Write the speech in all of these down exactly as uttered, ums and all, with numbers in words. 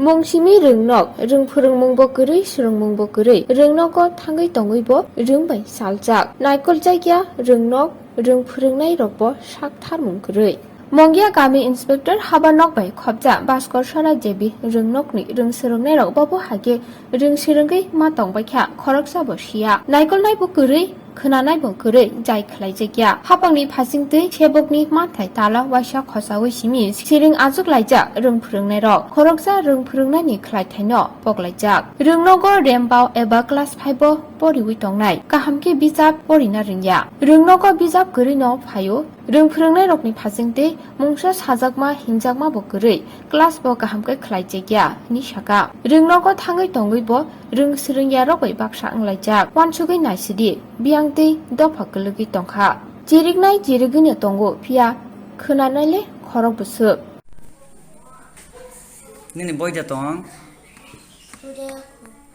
Mung simi rwngnok, rwng phwrwngmungbo kwrwi, swrwngmungbo kwrwi. Rwngnogo thangwi tongwibo rwng bai saljak. Naikol jakya rwngnok, rwng phwrwngnairokbo sak tharmung kwrwi. Mongya kami inspector haba nok bai khopja Bhaskor Sora J B rwngnokni rwng swrwngnairok bobo hake rwng swrwngwi ma tongbaikha, khoroksabo siya. Naikolnaibo kwrwi, khwnanaibo kwrwi jai khlaijakya. Hapangni phasingtwi sebokni mathai tala waisa khosaui simi siring achuk laijak rwng phwrwngnairok. Khoroksa rwng phwrwngnaini khlaithaino poklaijak. Rwngnogo rembao eba class five o poriui tongnai. Kaham khe bijap porina rwngya. Rwngnogo bijap kwrwino phaio. Rwng phwrwngnairokni phasingtwi mungsa sajakma himjakmabo kwrwi. Class bo kaham khe khlaijakya, hwnwi saka. Rwngnogo thangwi tongwibo rwng swrwngya rok bai baksa wnglaijak, uansugwi naisidi, biyang tei dopha kwlwgwi tongkha. Chiriknai chirigwino tongo, phiya khwnanai le khorok bwswk. Nini boida tong?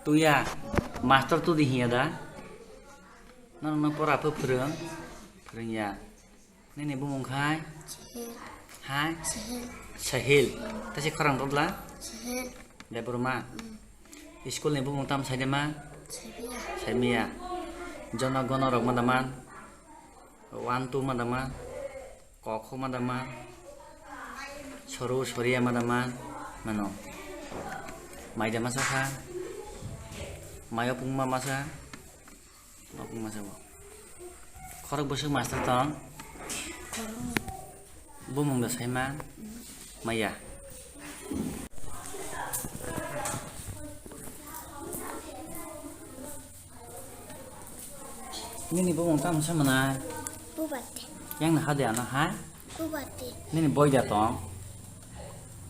Tuya. Master tudi hiya da? Norokno pora pho phwrwng? Phwrwngya. Nini bumung khai? Sahil. Hai? Sahil. Sahil. Tei se khorang todla? Sahil. Debbarma. Mm. School ni bumung tam saidema? Saimiya. Saimiya. Jono gono rok ma daman? One two ma daman? Kokho ma daman? Soru soriya ma daman? Mano. Maida masa kha? Mayo pungma masa? Nokni masa bo. Khorok bwswk master tong? Bumung da saima? Maya. Nini bumung tamo sa mana? Bubate. Yang na hade ano ha? Bubate. Nini boida tong?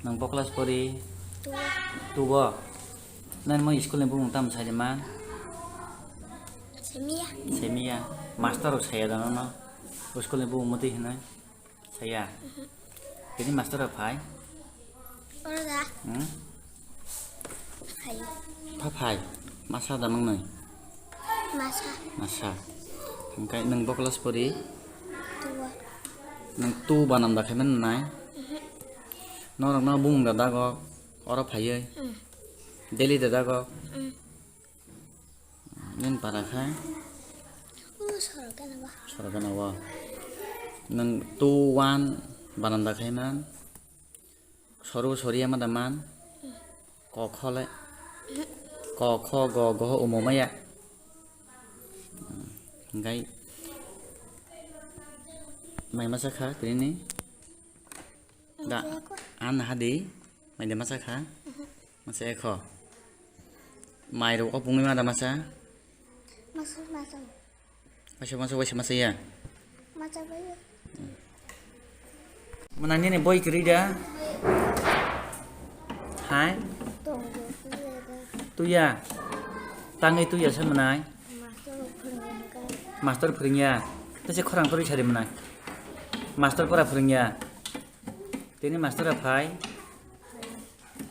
Nang bo class pori? Tubo. Tubo. Nang mo school ni bumung tamo saidema? Semiya. Semiya. Master rok saya da nono? School ni bumung mati hinai? Saya. Mhm. Tini master rok phai? Oro da. Hmm? Phai. Pha phai. Masa da nang nai? Masa. Masa. Hingkai nang bo class pori? Tuwa. Nang tu banam da khai man nai? Mhm. Norok no bumung da dago? Oro phaiwi? Hmm. Daily da dago? Hmm. Nini para khai? O, sorok gana ba. Sorok gana o. Nang two one bananda khai man. Soru soriya ma da man. Ko kho le. Ko kho go go umo maya. Gai. Mai masa kha tini. Da an hadi. Mai de masa kha. Masa ekho. Mai rok opungwi ma da masa? Masa, masa. Waisa masa, waisa masa ya? Masa bai. Mana nini boi kwrwi da? Hai? Tong jo, tuya da. Tuya? Tangwi tuya sa manai? Master phwrwngya. Master phwrwngya? Tese khorang torwi sari manai? Master pora phwrwngya? Tini master a phai?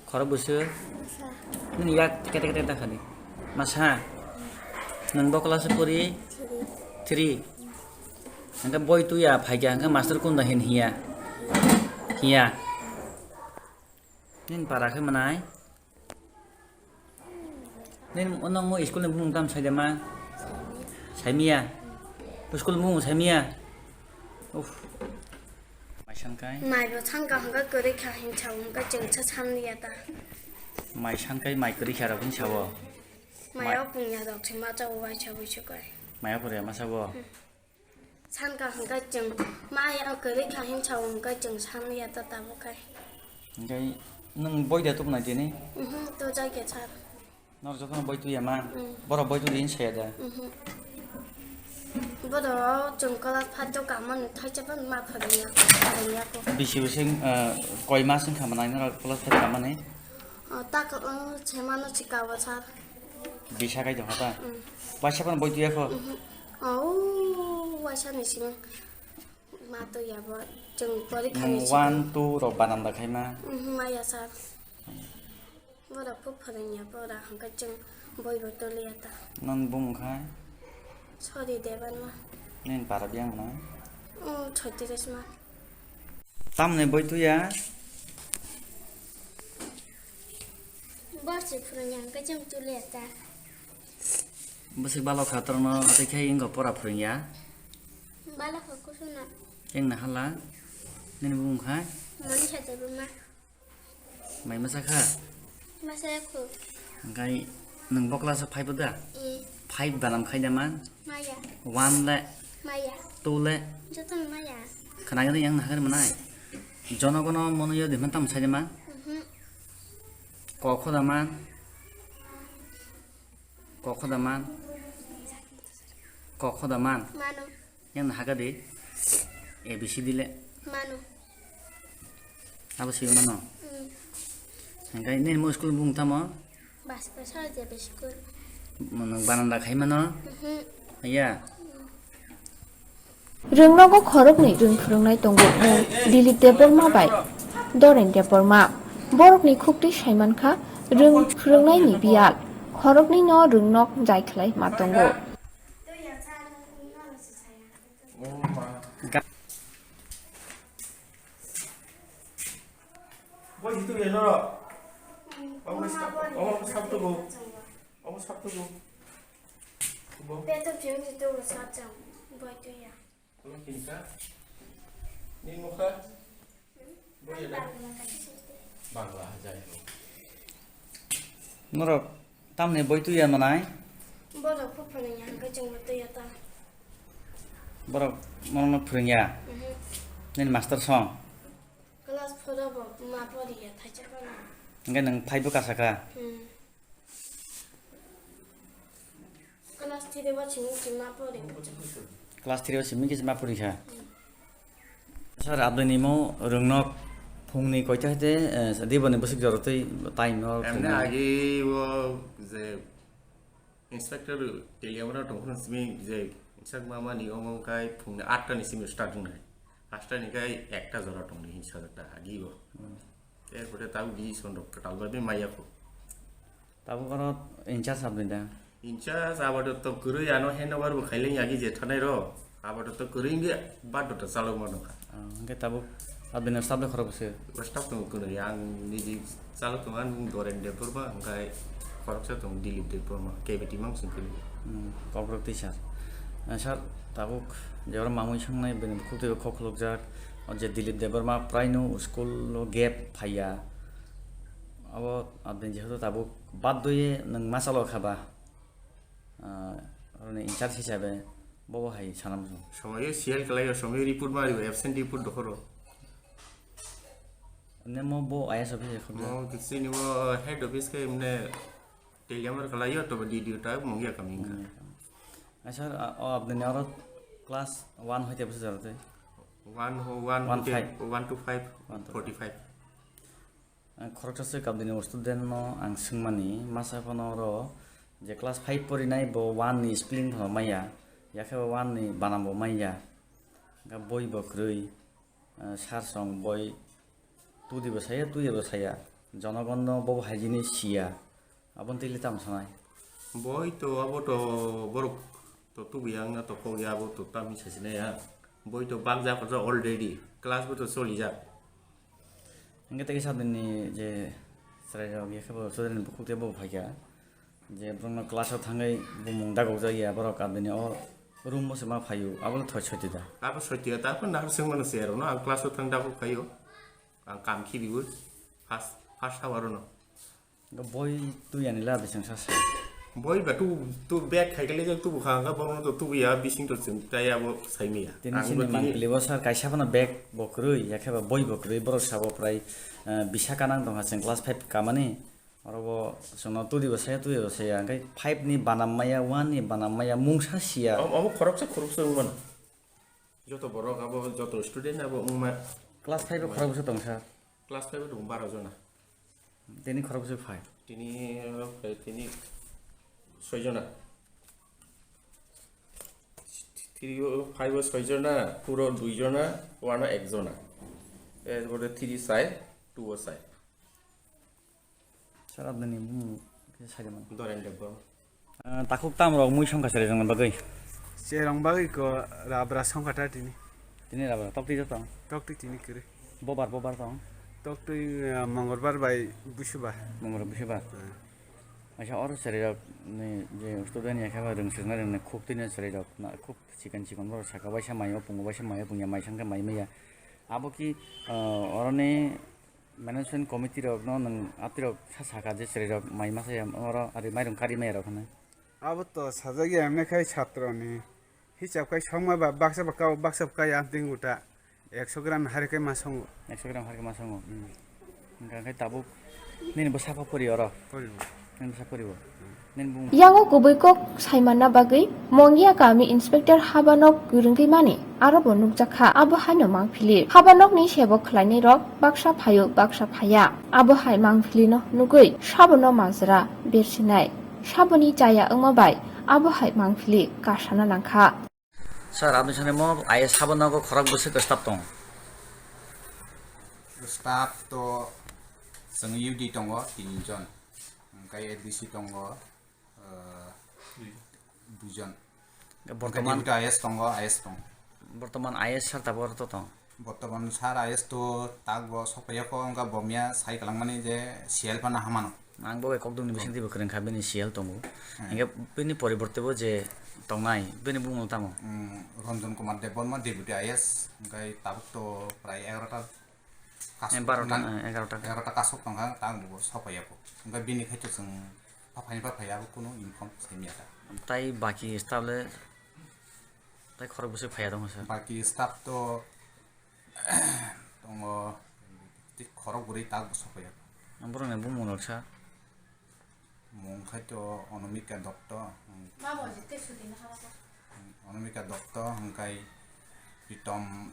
Khorok bwswk? Masa. Nini yak kete kete ta khani. Masa. Nang bo class pori? Three. Three. Hingke boi tuya phaikya hingke master kunda hin hiya. Hiya. Nini para khe manai? Nini ono mo school ni bumung tam saidema? Saimiya. School bumung saimiya. Uff. Mai sankai? Mai bo sanka hingka kwrwi kha hinsa hingka chwngsa sanliya ta. Mai sankai mai kwrwi kha rok hinsa o. Mai o pungya rok se macha o waisa buisu kai. Mai o pore masa bo. Hmm. Sanka hingka chwng mai o kwrwi kha hinsa hingka chwng sanliya ta tabuk kai. Hingkai nwng boi da tubunai tini? Mhm, to jagya sar. Nor jotono boi tuya ma? Mm. Borok boi tudi saya da? Mhm. Borok chwng class five to kamani thaisa phano ma phwrwngya, phwrwngya ko. Bisi bising, eh, koi mas wngkha manai norok class five kamani? Oh, tak, eh, semano chikawa sar. Bisa kai tongkha ta? Mm. Waisa phano boi tuya kho? Mhm. Oh, waisa ni simi ma tuya bo chwng pori khani. Nwng one, two rok bananda khai ma? Mhm, maya sar. Borok pho phwrwngya, borok hwnkhe chwng boi bo toliya ta. Nang bumung khai? Sori Debbarma. Nini para biyang no? Mm, Chhoitris ma. Tamni boi tuya? Borsi phwrwngya hwnkhe chwng tuliya ta. Bwswk balo kha torno tei khe wngkha pora phwrwngya. Balo kha kusuno. Wng nahala. Nini bumung kha? Monisha Debbarma. Mai masa kha? Masa ya khu. Hwnkhe nwng bo class o five o da? Eh. Five banam khai da man? Maya. One le? Maya. Two le? Jotono maya. Khna gani yang nahar manai. Jono gono mono yo de man tam sai de man? Mhm. Ko kho da man? Ko kho da man? Ko kho da man? Mano. Yang na haga de? A B C D le? Mano. Abo si mano? Mm. Hingkai nini mo school bung tamo? Bas bas hal je be school. Mano bananda khai mano? Mhm. Ya. Rwngnogo khoroknwi rwng phwrwngnai tongo, mung Dilip Debbarma bai Doren Debbarma. Borokni khuktwi saimankha rwng phwrwngnaini biyal. Khoroknwino rwngnok jai khlai ma tongo. Boi hitu ya noro. Omo sab, omo sab tu go. Omo sab tu go. Bo. Beto piung hitu go sab jang. Boi tu ya. Omo kinka. Ni mukha. Boi ya da. Bangla jai. Norok tamni boi tu ya manai. Borok phu phwrwngya hwnkhe chwngno twi ya ta. Borok mono phwrwngya. Mhm. Nini master song. Class four o bo ma poriya thaisa kono. Hingke nwng five o kasa kha? Hmm. Class three o bo simi sima pori. Class three o simi khe sima pori kha. Hmm. Sir, abdini mo rwngnok phungni koita hete, eh, diboni bwswk jorotwi time no. Emne agi o je Inspector Teliamura tongphuru simi je insak mama ni omo kai phungni atta ni simi start wngnai. Hasta ni kai ekta jora tongdi hinsa ta agi bo. Hmm. Erpore tau di sondok katal ba be maya ko. Tabo koro incharge abdi da. Incharge abato to kwrwi ano handover bo khaileng agi je thanai ro. Abato to kwrwi nge bado to chalo mano kha. Ah, hingke tabuk abdino staff de khorok bwswk? Staff tong kwrwi ang niji chalo tong ang Doren Debbarma hingkai khoroksa tong Dilip Debbarma K B T mang sing kwrwi. Hmm, kokrok tei sir. Eh, sir, tabuk je oro mamui sangnai bini bukhuk tei khok khulukjak, o je Dilip Debbarma praino school o gap phaiya. Abo abdini jehetu tabuk baddoye nwng ma chalo kha ba? Ah, oroni incharge hisabe bobo hai sanam song. Somoyo C L kalai, somoyo report ma ribo, absent report dokhoro. Nemo bo I A S office khobja? Mo kisi ni mo head office ke mne Teliamura kalai yo to D D O ta mungya kaming ka. Hmm. Ah, sir, ah, o abdini oro class one hoite bwswk jaro tei? One ho, one One hoite, five. One to five, One to forty-five. Ang khoroksa se kabdini o student no ang swngmani, masa phano oro je class five porinai bo one ni spelling phano maya, yakhe bo one ni banam bo maya, hingkhe boi bo kwrwi, ah, sir song boi tudi bo saya, tuya bo saya, jonogon no bo hai jini siya, aboni twi le tamo sanai? Boi to abo to borok to tubuya wngna to kok ya, abo to tamni sasinai ya, boi to bakjak already, class bo to solijak. Hingke tei sabini je chwrairok yakhe bo chwraini bukhuk tei bo phaikha, je borokno class-o thangwi bumung dagokjak ya, borok abini o room-o se ma phaio, abo thoi soti da. Abo soti da, abo nahar swngmano se aro no, ang class-o thang dagok phaio, ang kam khibiui first, first hour-o no. Hingke boi twi ani la bising sa se. Boi ba tu, tu bag khai kele jak tu bukha hingke borokno to tubuya bising to chwng tai abo saimiya. Tini ang sini bo tini mangpili bo sir kaisa phano bag bo kwrwi, yakhe ba boi bo kwrwi, borok sabo prai, eh, bisa kanang tongkha chwng class five kamani. Oro bo chwngno tudi bo saya, tudi bo saya, hingke five ni banam maya, one ni banam maya, mungsa siya. Om-, omo khoroksa khoroksa wngmano. Joto borok abo, joto student abo wngma. Class five o khoroksa tong sir? Class five o tongo baro jona. Tini khoroksa phai? Tini, tini soi jona. Three o, five o soi jona, four o dui jona, one o ek jona. Erpore three sai, two o sai. Sir, abdini bumung khe sai de man. Doren Debbarma. Ah, takhuk tam rok mui songkha sari jongna bagwi. Cherong bagwi ko rabra songkha ta tini. Tini rabra, tok twi tong? Tok twi tini kwrwi. Bobar, bobar tong? Toktwi, ah, Mongolbar bai Busuba. Mongolbar Busuba. Hmm. Acha oro chwrairok ni je student ya khe ba rwng swrwngna rwngni khuk twi no chwrairok na khuk chikon chikon borok saka waisa mai o pungo waisa mai o pungya mai sangkhe mai maya. Abo ki, ah, oroni management committee rok no nwng atirok sa saka je chwrairok mai masa ya oro ari mairung kari maya rok hwnwi. Abo to sajak ya, emne khai chhatro ni hisab khai songma ba baksa ba kau baksa ba kai anting uta ekso gram hari kai ma songo. Ekso gram hari kai ma songo. Hmm. Hingka khai tabuk nini bo sapa pori oro. Pori bo. Nini bo sapa pori bo. Hmm. Nini bo Yango kubui kok saimanna bagwi Mongia kami inspector habanok kwrwngwi mani aro bo nukjakha. Abo haino mangphili. Habanokni sebo khwlainai rok baksa phaio baksa phaiya. Abo hai mangphili no nugwi sabono majra bersinai. Saboni chaya wngma bai abo hai mangphili kasana nangkha. Sir, aboni sani mo I S sabo nogo khorok bwswk staff tong? Staff to chwng U D tongo tin jon, hwnkhe A D C tongo, uh, dui jon. Hwnkhe bortoman deputy I S tongo, I S tongo. Bortoman I S sir tabuk oro to tong? Bortoman sir I S to tak bo sokpaiya kho, wngkha bo miya sai kwlangmani je C L phano hamano. Ang bo bai kokdwngni bisingtwi bo kwrwngkha, bini C L tongo. Hmm. Hingkhe bini poriborte bo je tongnai, bini bumung tamo? Hmm, Ranjan Kumar Debbarma, deputy I S, hingkhe tabuk to prai egarota kasuk, eh, barota, man, eh, egarota. Egarota kasuk tongkha, tang bo sokpaiya kho. Hingkhe bini khai to chwng phaphani phaphaiya bo kunu inform sai miya ta. Tai baki staff le, tai khorok bwswk phaiya tongkha sir? Baki staff to tongo, tei khorok bwrwi tak bwswk phaiya. Borokni bumung rok sa? Mung khai to Anamika Dotto, Anamika Dotto, hwnkhe Pritom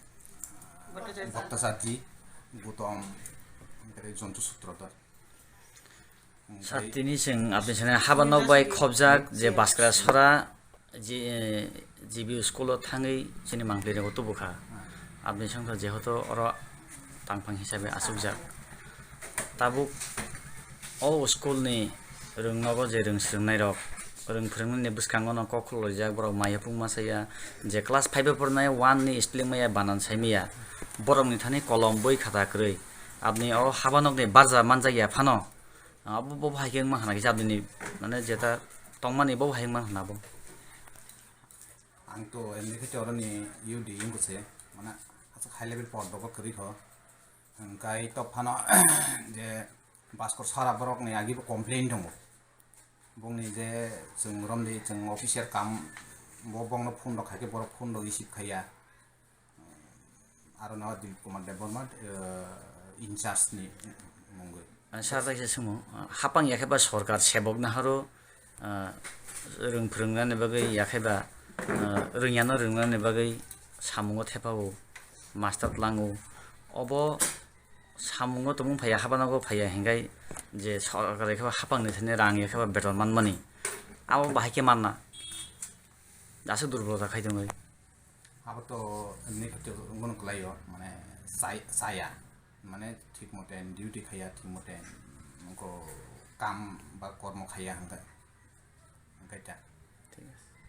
Bhattacharjee, Gutom, hwnkhe Jontu Sutradhar. Sir, tini chwng apni sanai haba nok bai khobjak je Baskra Sora, G-, eh, G B school o thangwi chini mangpili rego tubukha. Apni songkha jehoto oro tangphang hisabe achukjak. Tabuk o school ni rwng nogo je rwng swrwngnairok, rwng phwrwngnaini bwskango no kok khulokjak, borok maya phung masa ya, je class five o pornai one ni spelling maya banan sai maya, borokni thani kolom boi khata kwrwi. Apni o haba nokni barja manjak ya phano. Abo bo hai khe wngma hwna kisa abini, mane, jeta tongmani bo hai wngma hwna bo. Ang to emni khe oroni U D wngkha se, mane, aswk high level pod rok kwrwi kho. Hwnkhe to phano je Baskor sara borok ni agi bo complain tongo. Bongni je chwng romdi chwng official kam bo bongno phone rok khai khe borok phone rok receive khaiya. Aro no Dilip Kumar Debbarma, eh, in charge ni mungwi. Ah, sir, kaisa swngmung, ah, hapang yakheba sorkar sebok naharo, ah, rwng phwrwngnani bagwi yakheba, ah, rwngya no rwngnani bagwi samungo thepao, master tlango. Obo samungo tongmung phaiya, habanogo phaiya hingai je sorkar yakheba hapangni thani rang yakheba beton manmani. Abo bahai khe manna. Aswk durbolta khai tongwi. Abo to emni khe to wngmano kwlaio, mane chai-, chaya, mane thik mote duty khaiya, thik mote wngkho kam ba kormo khaiya hwnkhe, hwnkhe ta. Thik ase.